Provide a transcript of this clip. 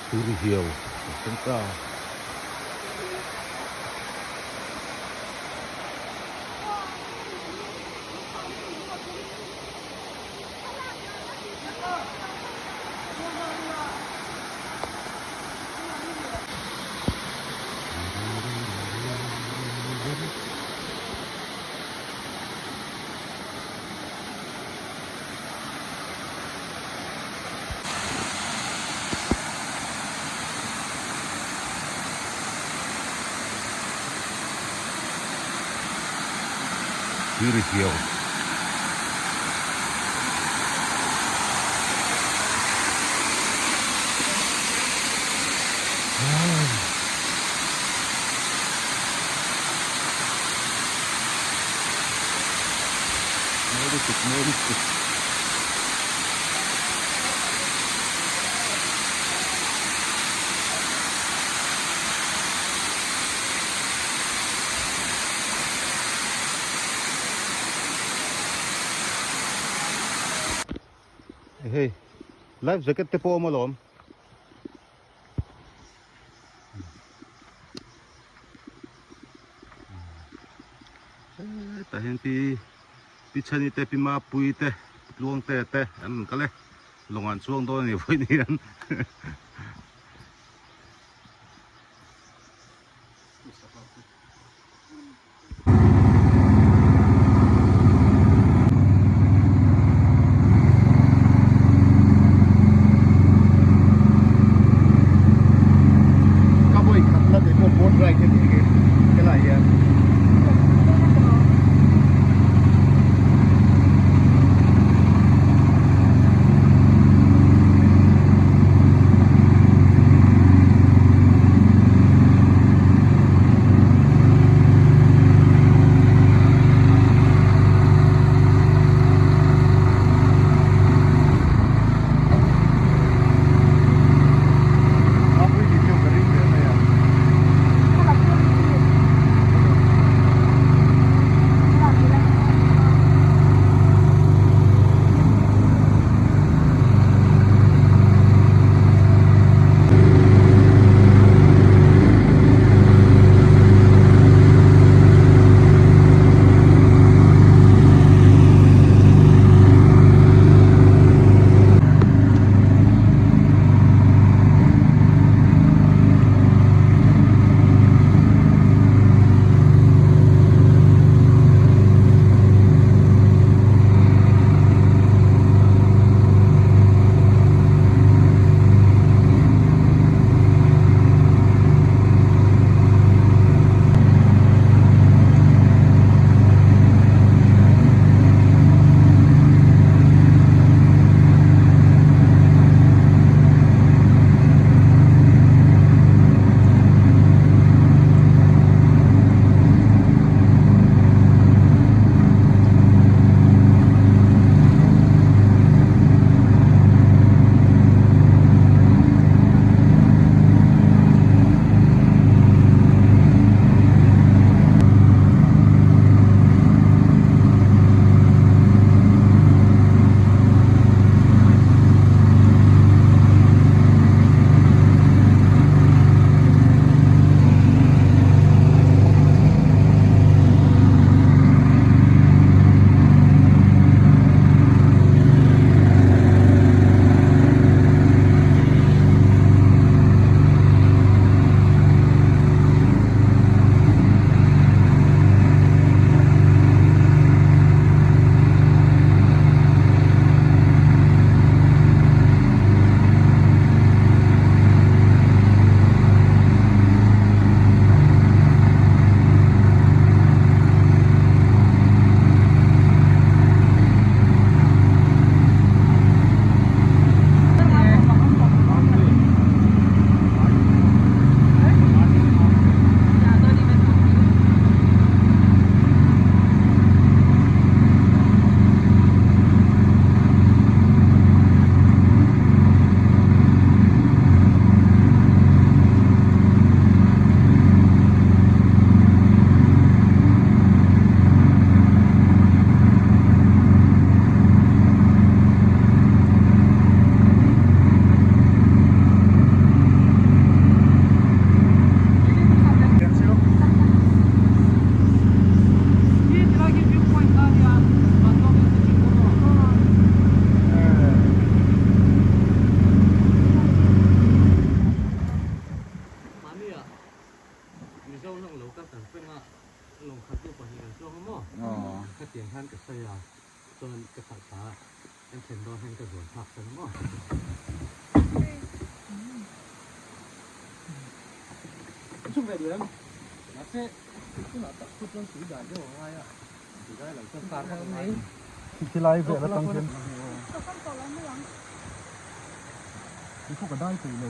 Turi hiau kan ta. Turi hiau. Mawi lutuk, mawi lutuk. Hei life jacket te pawh a awm alawm. Hetah hian pi pi Chhani te pi Mapuii te pi Tluangte te an rawn kal e lawng an chuang dawn a ni vawiin hian. Ka vawi khat la te pawh boat ride a nih hi helai hian. pahnih kan chuang a maw? Khatiang khan ka sawi a, chuan ka khalh thla a, kan thlen dawn hian ka zuan thlak san a maw? Chhuk ve duh em? Mahse, tunah tak khu chuan tui dan deuh a ngai a, tui dai lo chuan car vak a ngai. Khilai vel atang hian Tui khu ka dai peih lo.